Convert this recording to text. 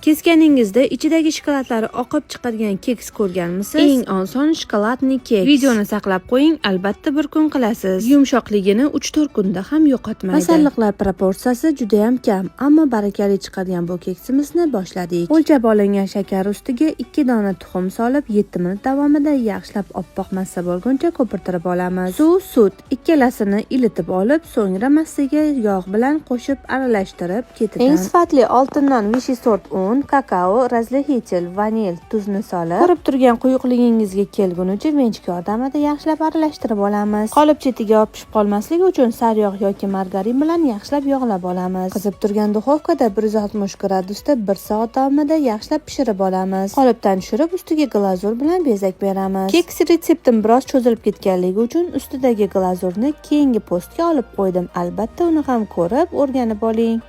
Kesganingizda ichidagi shokoladlari oqib chiqadigan keks ko'rganmisiz? Eng oson шоколадный keks. Videoni saqlab qo'ying, albatta bir kun qilasiz. Yumshoqligini 3-4 kunda ham yo'qotmaydi. Masalliqlar proporsiyasi juda ham kam, ammo barakali chiqadigan bu keksimizni boshladik. O'lchab olingan shakar ustiga 2 dona tuxum solib, 7 minut davomida yaxshilab oppoq massa bo'lguncha ko'pirtirib olamiz. Suv, sut ikkalasini ilitib olib, so'ngra massaga yog' bilan qo'shib aralashtirib, ketidan eng sifatli oltindan высший sort un, kakao, разрыхлитель, vanil, tuzni solib, ko'rib turgan quyuqligingizga kelgunicha венчик yordamida yaxshilab aralashtirib olamiz. Qolip chetiga yopishib qolmasligi uchun sariyog' yoki margarin bilan yaxshilab yog'lab olamiz. Qizib turgan duxovkada 160 gradusda 1 soat davomida yaxshilab pishirib olamiz. Qolipdan tushirib, ustiga glazur bilan bezak beramiz. Keks retseptim biroz cho'zilib ketganligi uchun ustidagi glazurni keyingi postga olib qo'ydim. Albatta uni ham ko'rib, o'rganib oling.